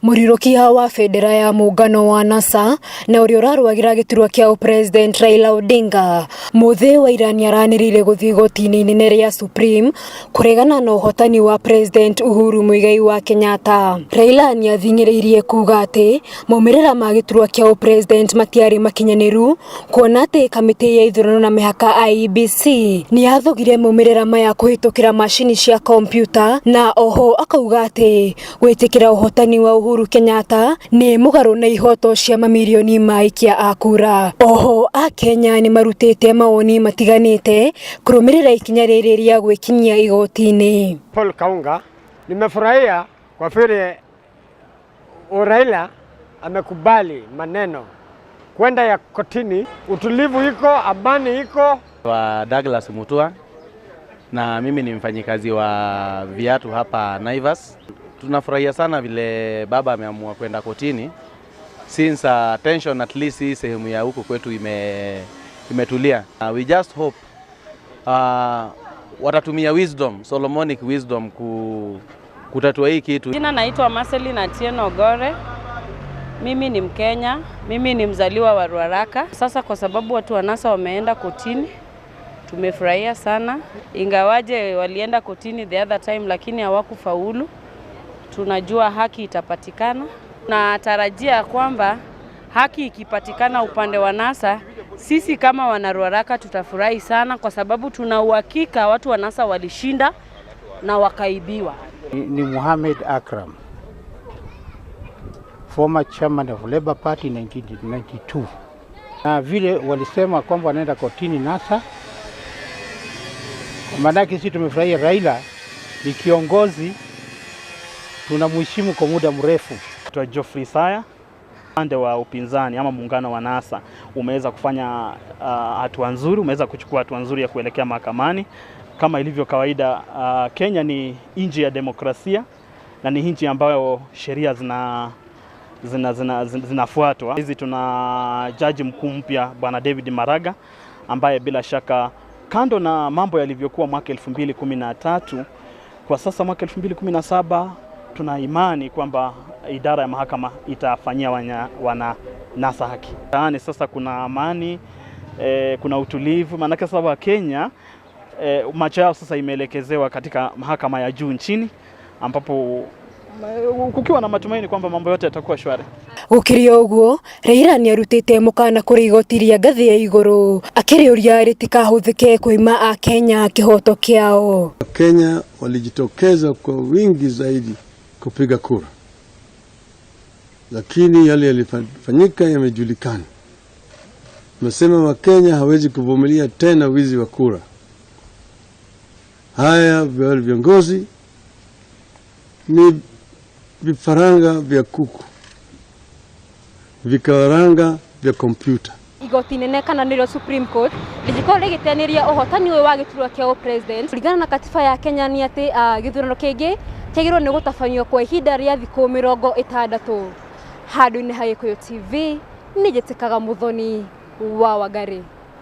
Mũrirũkia wa bendera ya mũngano wa NASA na ũrĩa ũrarũagĩra gĩturwa kĩa ũpresident Raila Odinga mũthĩ wa ira nĩaranĩrĩire gũthiĩ igoti-inĩ inene rĩa Supreme kũregana na ũhotani wa President Uhuru Muigai wa Kenyatta. Raila nĩathing'ĩrĩirie kuga atĩ maumĩrĩra ma gĩturwa kĩa ũpresident matiarĩ makinyanĩru kuona atĩ kamĩtĩ ya ithurano na mĩhaka IEBC nĩyathogire maumĩrĩra maya kũhĩtũkĩra macini cia kompyuta na oho akauga atĩ gwĩtĩkĩra ũhotani wa Uhuru Kenyatta nĩ mũgarũ na ihoto cia mamirioni ma aikia a kura. Oho akenya nĩ marutĩte mawoni matiganĩte kũrũmĩrĩra ikinya rĩrĩ rĩa gwĩkinyia igoti-inĩ. Paul Kaunga, nimefurahia kwa vile Raila amekubali maneno kwenda ya kotini, utulivu iko, amani iko. Wa Douglas Mutua na mimi ni mfanyikazi wa viatu hapa Naivas. Tunafurahia sana vile baba ameamua kwenda kotini since tension at least hii sehemu ya huku kwetu imetulia. We just hope watatumia wisdom, Solomonic wisdom kutatua hii kitu. Jina naitwa Marceline Atieno Ogore. Mimi ni Mkenya, mimi ni mzaliwa wa Ruaraka. Sasa kwa sababu watu wa NASA wameenda kotini, tumefurahia sana. Ingawaje walienda kotini the other time lakini hawakufaulu. Tunajua haki itapatikana. Natarajia kwamba haki ikipatikana upande wa NASA, sisi kama wana Ruaraka tutafurahi sana kwa sababu tuna uhakika watu wa NASA walishinda na wakaibiwa. Ni Muhammad Akram, former chairman of Labour Party 1992. Na vile walisema kwamba wanaenda kotini NASA, kwa maanake sisi tumefurahia. Raila ni kiongozi tunamheshimu kwa muda mrefu. Naitwa Geoffrey Saya. Upande wa upinzani ama muungano wa NASA umeweza kufanya hatua nzuri, umeweza kuchukua hatua nzuri ya kuelekea mahakamani. Kama ilivyo kawaida, Kenya ni nchi ya demokrasia na ni nchi ambayo sheria zinafuatwa. Hizi tuna jaji mkuu mpya Bwana David Maraga ambaye bila shaka kando na mambo yalivyokuwa mwaka 2013, kwa sasa mwaka 2017 tuna imani kwamba idara ya mahakama itafanyia wana NASA haki. Yaani sasa kuna amani, kuna utulivu, maanake sasa wa Kenya macho yao sasa imeelekezewa katika mahakama ya juu nchini ambapo kukiwa na matumaini kwamba mambo yote yatakuwa shwari. Gũkĩrĩ ũguo, Raila nĩarutĩte mũkana kũrĩ igoti rĩa ngathĩ ya igũrũ akĩrĩũria rĩtikahũthĩke kũima akenya kĩhoto kĩao. Wakenya walijitokeza kwa wingi zaidi kupiga kura, lakini yale yalifanyika yamejulikana. Nasema Wakenya hawezi kuvumilia tena wizi wa kura. Haya viongozi ni vifaranga vya kuku, vifaranga vya kompyuta. Igoti inene kana nĩrĩo Supreme Court rĩngĩkorwo rĩgĩteanĩria ũhotani ũyũ wa gĩturwa kĩa ũpresident kũringana na katiba ya Kenya nĩ atĩ gĩthurano kĩngĩ kĩagĩrĩirwo nĩ gũtabanio kwa ihinda rĩa thikũ 60. Handũ-inĩ ha Gĩkũyũ TV nĩ njĩtĩkaga Muthoni wa Wangari.